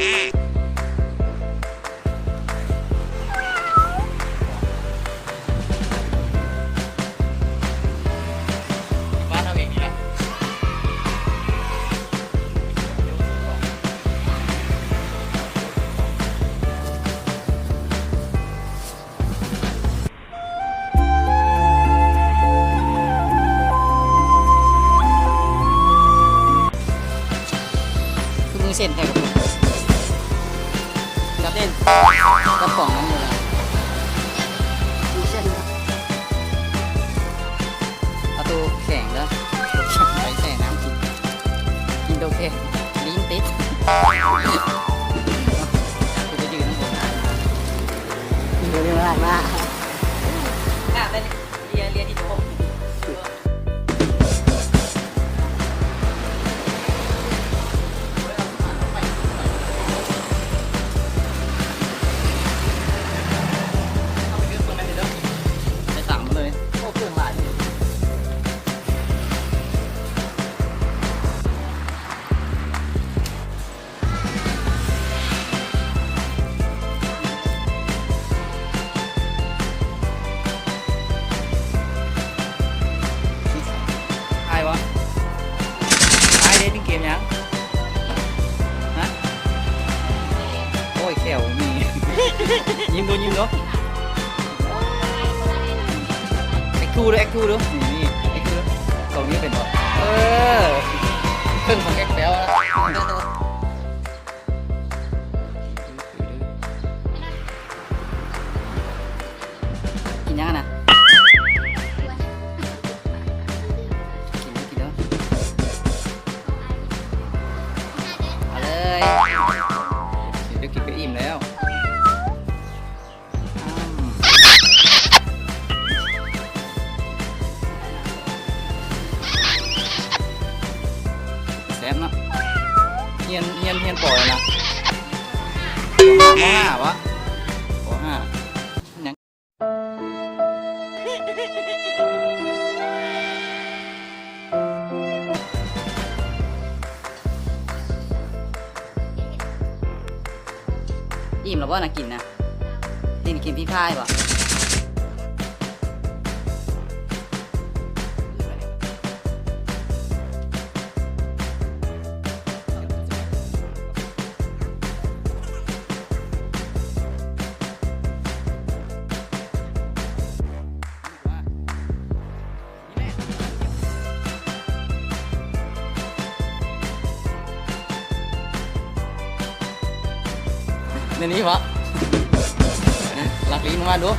ບ້ານເຮົາເອງນີ້ແຫຼະ. ຄືມືເສັ້ນແທ້ ກັບເສັ້ນ ກັບປ່ອງນັ້ນເລີຍ ເອົາໂຕແຂງເດີ ໄປແຊ່ນ້ຳກິນ ກິນໂຕແຂງ ລີ້ນຕິດ ກູໄປຢືນນຳຫົວໜ້າ ເດີນມາ ໜ້າໄປເລຍ ເລຍ ເລຍທີ່ໂຕະ. ໄປຕາມມາເລີຍ ໂອ້ ເຄື່ອງຫຼາຍ. ອ້າຍບໍ່? ອ້າຍເດ້ ຫຼິ້ນເກມຫຍັງ? ຮະ? ໂອ້ຍ ແຂ້ວມີ ຍິ້ມດູ ຍິ້ມດູ. ແອັກທູດູ ແອັກທູດູ ນີ້ ນີ້ ແອັກທູດູ ຕົງນີ້ເປັນບໍ່? ເອີ ເຄິ່ງຂອງແອັກແປວ ກິນຫຍັງຫັ້ນນະ? ກິນເດີ ກິນເດີ ເອົາເລີຍ ກິນໄປກິນໄປອີ່ມແລ້ວ. ແຊບເນາະ ຮຽນ ຮຽນ ຮຽນ ປ.ຫຍັງນະ? ປໍຫ້າ ປໍຫ້າຫວາ? ປໍຫ້າ ຍັງ ອີ່ມແລ້ວບໍ່ນະ? ກິນນະ ຫຼິ້ນເກມຟຣີຟາຍບໍ່? ໃນນີ້ເພາະ ລັກລີ້ມາດູ.